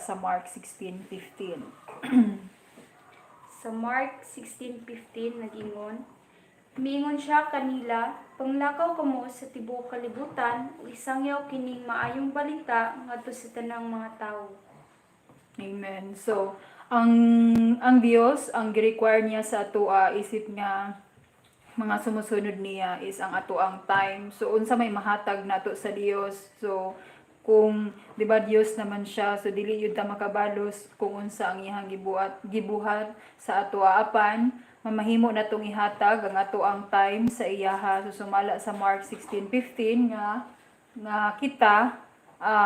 sa Mark 16:15. Sa Mark 16:15 nagingon, miingon siya kanila, "Panglakaw kamo sa tibuok kalibutan ug isangyaw kining maayong balita ngadto sa tanang mga tawo." Amen. So, ang Dios, ang gi-require niya sa atoa isip nga mga sumusunod niya is ang atoang time. So, unsa may mahatag nato sa Dios. So, kung 'di ba Dios naman siya, so dili yun ta makabalos kung unsa ang iyang gibuhat sa atoa, apan mamahimo natong ihatag ang atoang time sa iyaha. So sumala sa Mark 16:15 nga kita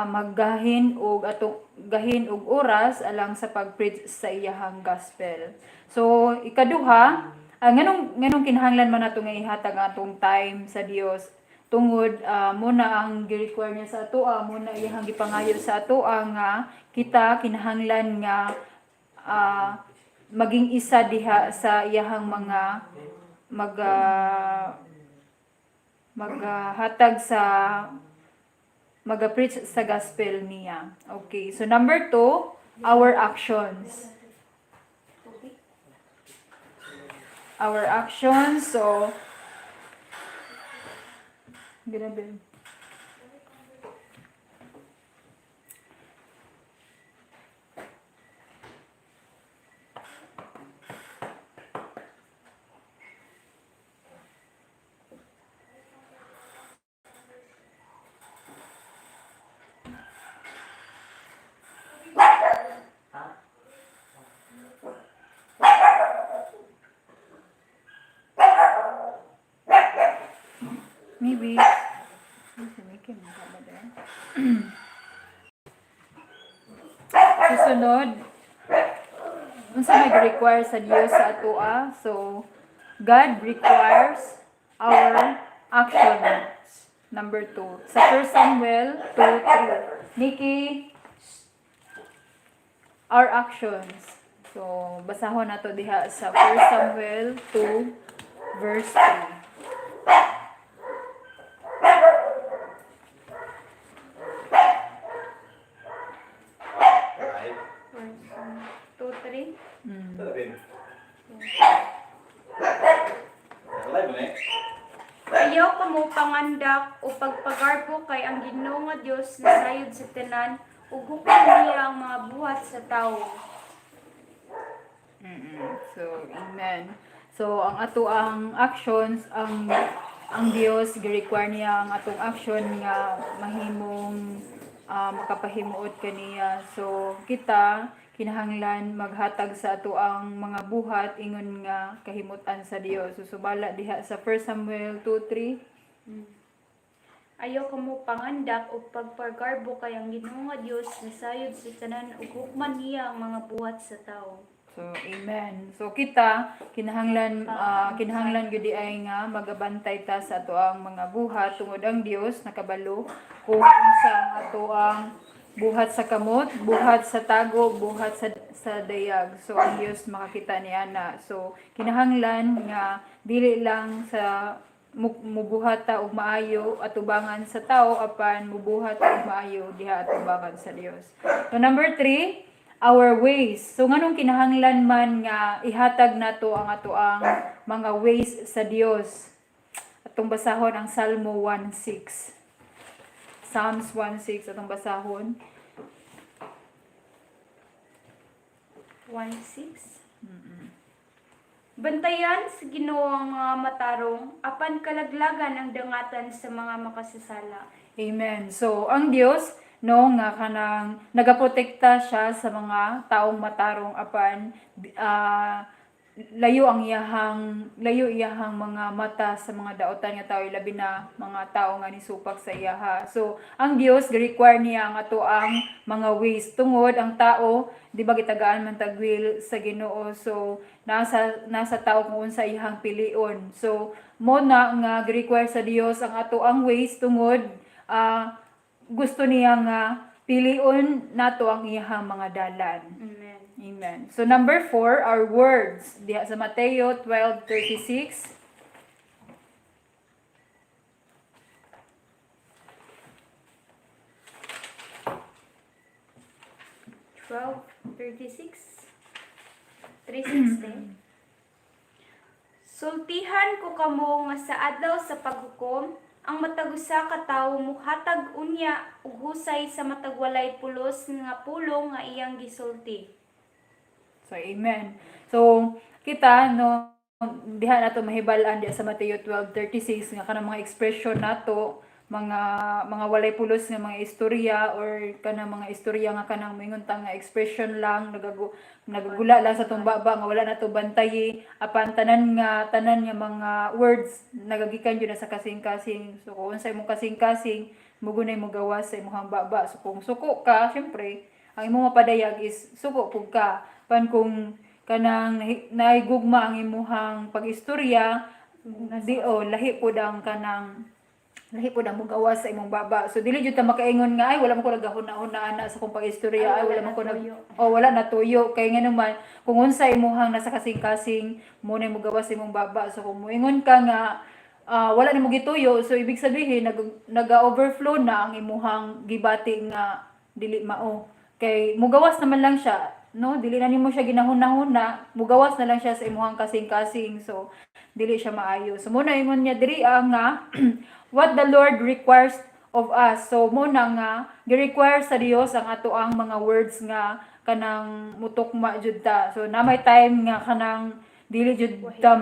maggahin og atong gahin og oras alang sa pag-preach sa iyahang gospel. So ikaduha, nganong kinahanglan man nato nga ihatag ang atong time sa Dios? Tungod mo na ang gi-require niya sa atoa, mo na iyahang gipangayo sa atoa nga kita kinahanglan nga maging isa diha sa iyahang mga maghatag sa maga-preach sa gospel niya. Okay, so number 2, our actions. Our actions, so grabe. Maybe. Susunod, unsa may require sa Dios sa atoa? So, God requires our actions. Number 2. Sa 1 Samuel 2:3. Nikki, our actions. So, basahon nato diha sa 1 Samuel 2 verse 3. Right. Verse 2, 3. Live eh. Ayaw kamo pangandak o pagpagarbo kay ang Ginoo nga Dios nasayod sa tanan ug hukman niya ang mga buhat sa tawo. So, amen. So, ang ato ang actions, ang Dios gi-require niya ang atong action nga mahimong makapahimuot kaniya. So, kita kinahanglan maghatag sa ato ang mga buhat ingon nga kahimutan sa Dios. So, subala diha sa 1 Samuel 2:3. Ayaw kamo pangandak o pagpagarbo kay ang Ginoo nga Dios nasayod sa tanan ug hukman niya ang mga buhat sa tawo. So, amen. So, kita, kinahanglan gyud ay nga magabantay ta sa ato ang mga buhat tungod ang Dios nakabalo kung unsa ang ato ang buhat sa kamot, buhat sa tago, buhat sa dayag. So, ang Dios makakita niya na. So, kinahanglan nga dili lang sa mubuhat ta og maayo atubangan sa tao, apan mubuhat ta og maayo diha atubangan sa Dios. So, number 3, our ways. So nganong kinahanglan man nga ihatag nato ang ato ang mga ways sa Dios? Atong basahon ang Salmo 1:6. Psalms 1:6 atong basahon. 1:6. Bantayan sa Ginoo ang mga matarong, apan kalaglagan ang dangatan sa mga makasasala. Amen. So ang Dios, no, nga kanang nagaprotekta siya sa mga taong matarong, apan layo iyahang mga mata sa mga daotan nga tao, labi na mga tao nga nisupak sa iyaha. So ang Dios gi-require niya ang ato ang mga ways tungod ang tao, di ba, gitagaan man tag will sa Ginoo. So nasa tao kung unsa iyahang pilion. So mo na nga gi-require sa Dios ang ato ang ways tungod gusto niya nga pilion nato ang iyahang mga dalan. Amen. Amen. So number 4, our words. Diha sa Mateo 12:36. 12:36. 3:16. Sultihan ko kamo nga sa adlaw sa paghukom, ang matag usa ka tawo muhatag unya og husay sa matag walay pulos nga pulong nga iyang gisulti. So, amen. So, kita, no, diha nato mahibal-an diha sa Mateo 12:36 nga kanang mga expression nato, mga walay pulos nga mga istorya or kanang mga istorya nga kanang moingon ta nga expression lang, nagagula lang sa atong baba nga wala nato bantayi, apan tanan nga mga words nagagikan jud na sa kasing-kasing. So kung unsa imong kasing-kasing, mao gunay mogawas sa imong baba. So kung suko ka, syempre ang imong mapadayag is suko pud ka. Pan kung kanang naigugma ang imuhang pag-istorya di o lahi pud ang kanang lahi pud ang mugawas sa imong baba. So dili jud ta makaingon nga, "Ay, wala man ko nagahuna-huna ana sa akong pag-istorya, ay, wala man ko nag natuyo." Oh, wala natuyo kay ngano man kung unsa imuhang nasa kasing-kasing, mo na mugawas sa imong baba. So kung moingon ka nga wala nimo gituyo, so ibig sabihin naga-overflow na ang imuhang gibati nga dili mao kay mugawas naman lang siya, no? Dili na nimo siya ginahuna-huna, mugawas na lang siya sa imuhang kasing-kasing. So dili siya maayo. So mo na ingon niya diri nga what the Lord requires of us. So mo na nga gi-require sa Dios ang ato ang mga words nga kanang mutukma jud ta. So na may time nga kanang dili jud ta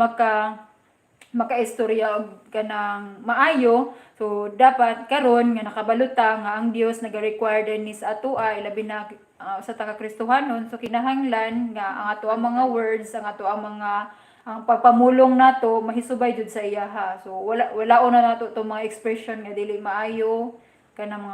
makaistorya og kanang maayo. So dapat karon nga nakabalo ta nga ang Dios naga-require din ni sa atoa, ilabi na sa taka Kristohanon. So kinahanglan nga ang ato ang mga words, ang ato ang mga ang pagpamulong nato mahisubay jud sa iyaha. So wala na nato tong mga expression nga dili maayo, kanang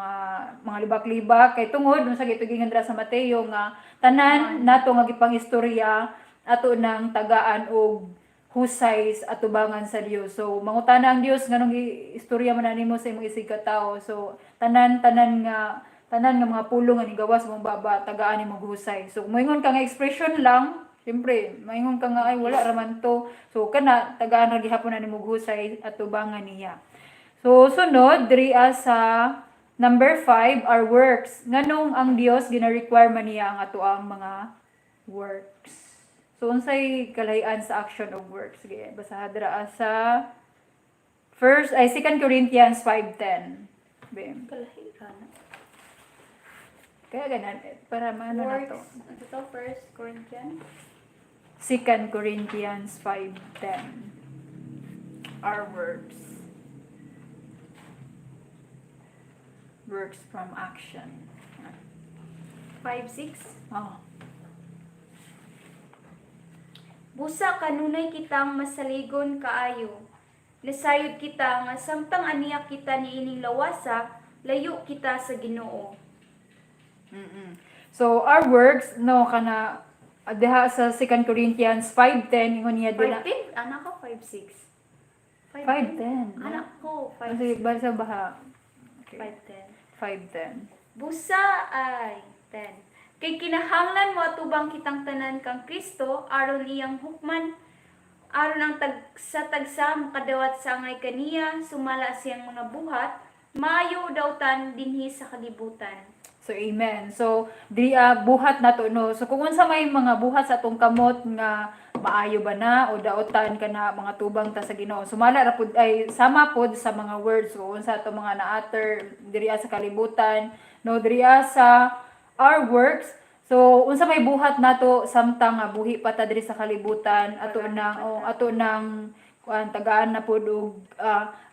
mga libak-libak, kay tungod unsa gitugingan dira sa Mateo nga tanan nato nga gipang-istorya, ato nang tagaan og husay sa atubangan sa Dios. So mangutana ang Dios, "Nganong istorya man na nimo sa imong isig ka tawo?" So tanan tanan nga mga pulong nga nigawas mong baba, tagaan nimo husay. So moingon ka nga expression lang, siyempre moingon ka nga, "Ay, wala ra man to." So kana tagaan ra gihapon na nimo husay atubangan niya. So sunod diri sa number 5, our works. Nganong ang Dios gina-require man niya ang ato ang mga works? So unsay kalahian sa action of works? Sige, basaha dira sa first ay 2 Corinthians 5:10. Bim. Kalahi ka na. Kaya ganan eh, para maano na to. Works. Ano to? First Corinthians? 2 Corinthians 5:10. Our works. Works from action. 5:6. Oh. Busa kanunay kitang masaligon kaayo. Nasayod kita nga samtang aniya kita niining lawasa, layo kita sa Ginoo. So our works, no, kana diha sa 2 Corinthians 5:10, ingon niya dira. 5:10? Anak ko 5:6. 5:10. Anak ko Ah, sige, 5:6. basa baha. Okay. 5:10. 5:10. Busa ay 10. Kay kinahanglan mo atubang kitang tanan kang Kristo aron iyang hukman, aron ang tag sa tagsa makadawat sa angay kaniya sumala siyang mga buhat, maayo dautan dinhi sa kalibutan. So amen. So diri buhat nato, no. So kung unsa may mga buhat sa atong kamot nga maayo ba na o daotan, kana mga tubang ta sa Ginoo. Sumala ra pud ay sama pod sa mga words kung unsa atong mga na-utter diri sa kalibutan, no, diri sa our works. So unsa may buhat nato samtang nga buhi pa ta diri sa kalibutan, ato nang oh, ato nang kuan, tagaan na pud og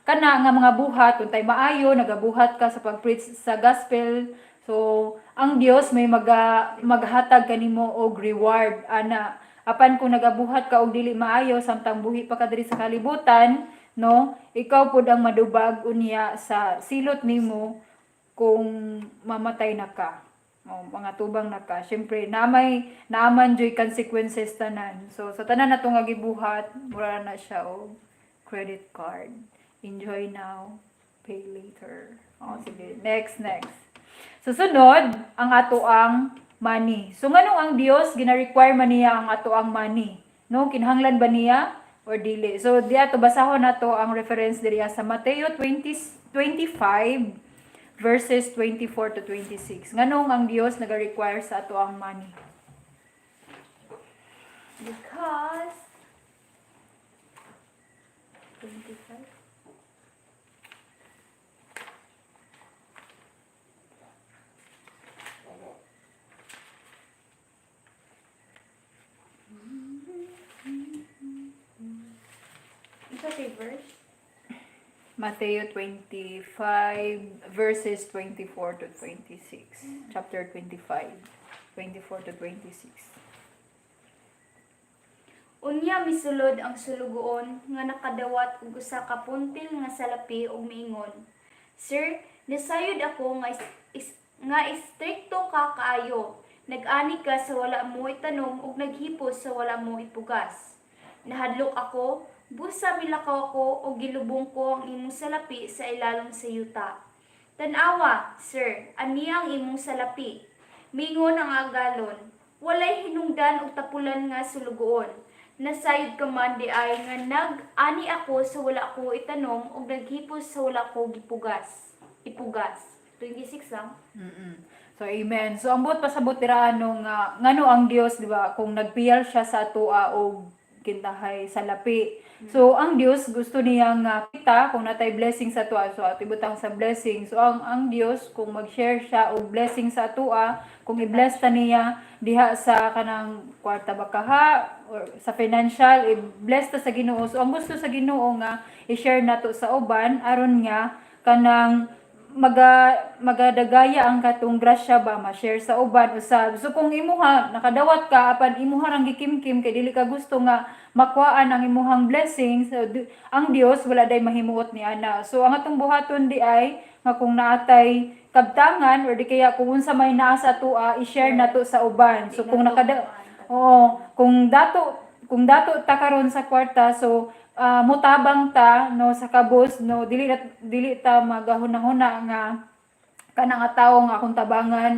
kana nga mga buhat. Kung tay maayo nagabuhat ka sa pag-preach sa gospel, so ang Dios may maghatag kanimo og reward ana. Apan kung nagabuhat ka og dili maayo samtang buhi pa ka diri sa kalibutan, no, ikaw pud ang madubag unya sa silot nimo kung mamatay na ka o mga tubang na ka. Syempre naamay naaman joy consequences tanan. So sa tanan nato nga gibuhat, mura na siya og credit card: enjoy now, pay later. O sige, next, next. Susunod, ang ato ang money. So nganong ang Dios gina-require man niya ang ato ang money, no? Kinahanglan ba niya or dili? So di ato basahon nato ang reference diri sa Mateo 20 25 verses 24 to 26. Nganong ang Dios naga-require sa ato ang money? Because 25. Ito kay verse? Mateo 25 verses 24 to 26. Chapter 25, 24 to 26. Unya misulod ang sulugoon nga nakadawat og usa ka puntil nga salapi ug miingon, "Sir, nasayod ako nga nga istrikto ka kaayo. Nag-ani ka sa wala mo itanom ug naghipos sa wala mo ipugas. Nahadlok ako, busa milakaw ako ug gilubong ko ang imong salapi sa ilalom sa yuta. Tan-awa, sir, ania ang imong salapi." Mingon ang agalon, "Walay hinungdan og tapulan nga sulugoon. Nasayod ka man di ay nga nag-ani ako sa wala ko itanom ug naghipos sa wala ko gipugas." Ipugas. 26 lang. So amen. So ang buot pasabot dira ano nga ngano ang Dios, di ba, kung nagpiyal siya sa atoa og kintahay salapi. So ang Dios gusto niya nga kita kung natay blessing sa atoa, so ato ibutang sa blessing. So ang Dios kung mag-share siya og blessing sa atoa, kung i-bless ta niya diha sa kanang kwarta ba kaha or sa financial, i-bless ta sa Ginoo. So ang gusto sa Ginoo nga i-share nato sa uban aron nga kanang magadagaya ang katong grasya ba ma-share sa uban usab. So kung imuha nakadawat ka apan imuha rang gikimkim kay dili ka gusto nga makuhaan ang imuhang blessing, so ang Dios wala day mahimuot ni ana. So ang atong buhaton di ay nga kung naatay kabtangan or di kaya kung unsa may naa sa atoa, i-share nato sa uban. So kung nakada Oo, kung dato ta karon sa kwarta, so mutabang ta no sa kabos no, dili ta magahuna-huna nga kanang nga tawo nga akong tabangan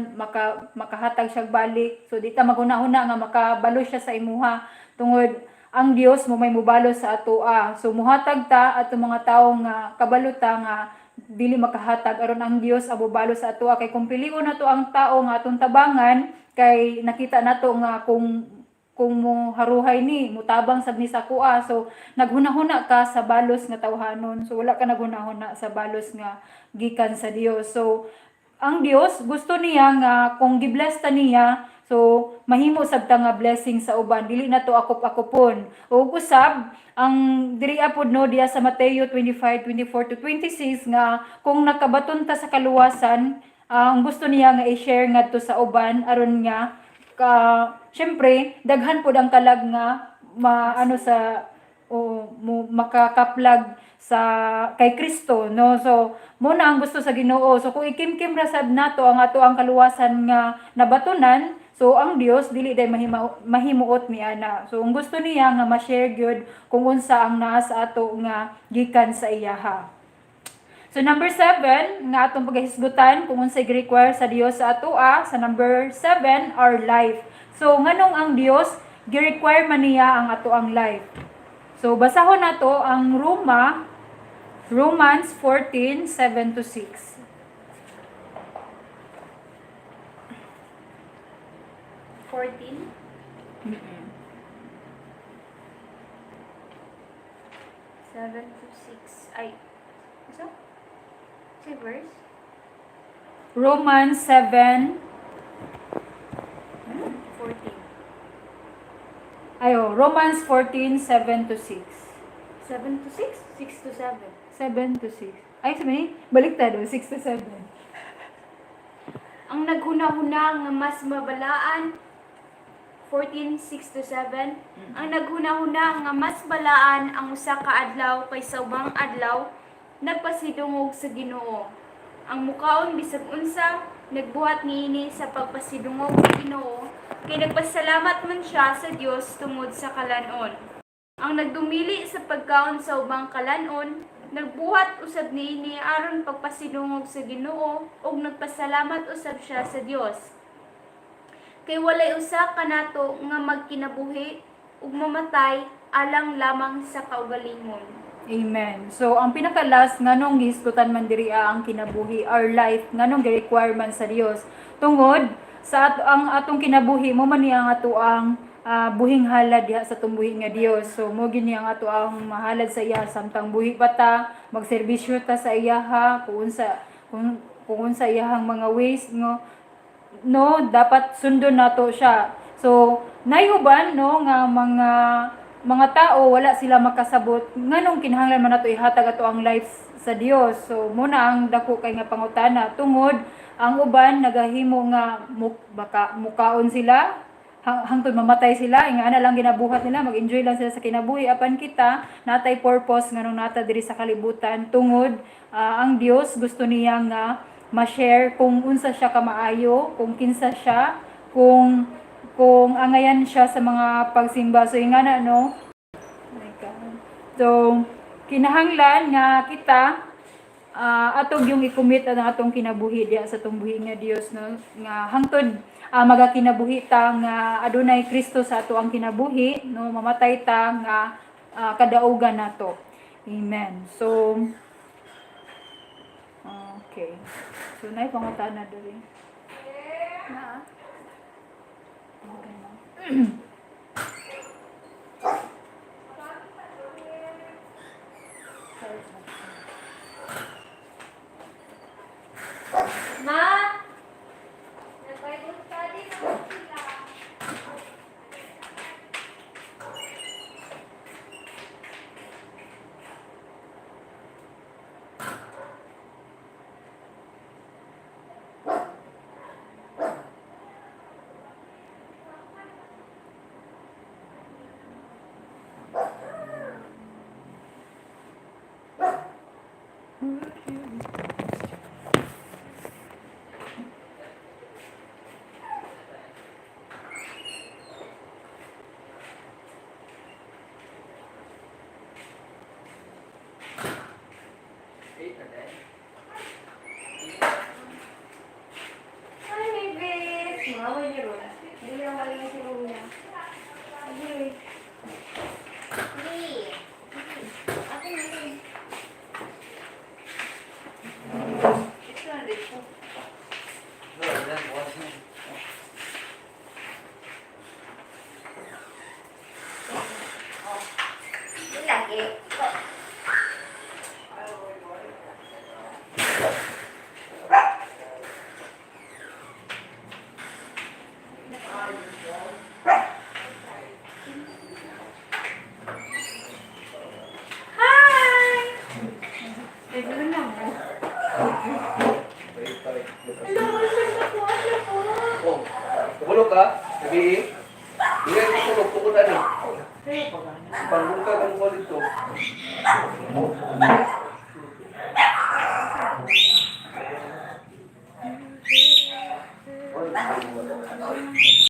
makahatag siya balik. So di ta maghuna-huna nga makabalo siya sa imuha tungod ang Dios mo may mubalo sa atoa. So muhatag ta ato mga tawo nga kabalo ta nga dili makahatag aron ang Dios ang mubalo sa atoa, kay kung pilion nato ang tao nga atong tabangan kay nakita nato nga kung mo haruhay ni mutabang sab ni sa kuha, so naghuna-huna ka sa balos nga tawhanon, so wala ka naghuna-huna sa balos nga gikan sa Dios. So ang Dios gusto niya nga kung gibless ta niya, so mahimo sab ta nga blessing sa uban, dili na to akop-akopon. Ug usab ang diri pod no diya sa Mateo 25:24 to 26 nga kung nakabaton ta sa kaluwasan, ang gusto niya nga i-share ngadto sa uban aron nga ka syempre daghan pod ang kalag nga maano sa o mo makakaplag sa kay Kristo no. So mo na ang gusto sa Ginoo. So kung ikimkim ra sad nato ang ato ang kaluwasan nga nabatunan, so ang Dios dili day mahimuot ni ana. So ang gusto niya nga ma-share gyud kung unsa ang naa sa ato nga gikan sa iyaha. So number 7 nga atong paghisgutan kung unsay gi-require sa Dios sa atoa, sa number 7, our life. So nganong ang Dios gi-require man niya ang ato ang life? So basahon nato ang Romans 14:7 to 6. 14? 7 to 6. Ay, isa? Say verse? Romans 7 14. Ayo, Romans 14:7 to 6. 7 to 6? 6 to 7. 7 to 6. Ay, sabi ni, baliktad, oh, 6 to 7. Ang naghuna-huna nga mas mabalaan, 14, 6 to 7, ang naghuna-huna nga mas balaan ang usa ka adlaw kaysa ubang adlaw, nagpasidungog sa Ginoo. Ang mukaon bisag unsa, nagbuhat niini sa pagpasidungog sa Ginoo, kay nagpasalamat man siya sa Dios tungod sa kalanon. Ang nagdumili sa pagkaon sa ubang kalanon, nagbuhat usab niini aron pagpasidungog sa Ginoo ug nagpasalamat usab siya sa Dios. Kay walay usa kanato nga magkinabuhi ug mamatay alang lamang sa kaugalingon. Amen. So ang pinaka last, nganong gihisgutan man diri ang kinabuhi, our life, nganong gi-require man sa Dios, tungod sa ang atong kinabuhi mo man niya ang atoang buhing halad diha sa tumbuhi nga Dios. So mo gini ang ato ang mahalad sa iya samtang buhi pa ta, magserbisyo ta sa iyaha kung unsa iyahang mga ways, no, dapat sundon nato siya. So nay uban, no, nga mga tao wala sila makasabot nganong kinahanglan man nato ihatag ato ang life sa Dios. So muna ang dako kay nga pangutana, tungod ang uban nagahimo nga baka mukaon sila hangtod mamatay sila, ingana lang ginabuhat nila, mag-enjoy lang sila sa kinabuhi. Apan kita natay purpose nganong nata diri sa kalibutan, tungod ang Dios gusto niya nga ma-share kung unsa siya kamaayo, kung kinsa siya, kung angayan siya sa mga pagsimba. So ingana, no. My God. So kinahanglan nga kita atog yung i-commit ang atong kinabuhi diha sa tungbuhi nga Dios, no, nga hangtod magakinabuhi ta nga adunay Kristo sa ato ang kinabuhi, no, mamatay ta nga kadaugan nato. Amen. So okay. So nay pangutana diri. Na. Okay na. Ma! Nag-Bible study na sila. Hi, babies! Mga niyo ron. Hindi na wala si Rona. Ay, Three. Ako na rin. Ito na dito. No, that wasn't. Oh. Lagi. Hi! Ay, doon na mo. Wait, pare. Hello, saan ko? Ano po? Oh, kabalo ka? Sabi, hindi ka tulog, tukod ano. Panggong ka kung ko dito.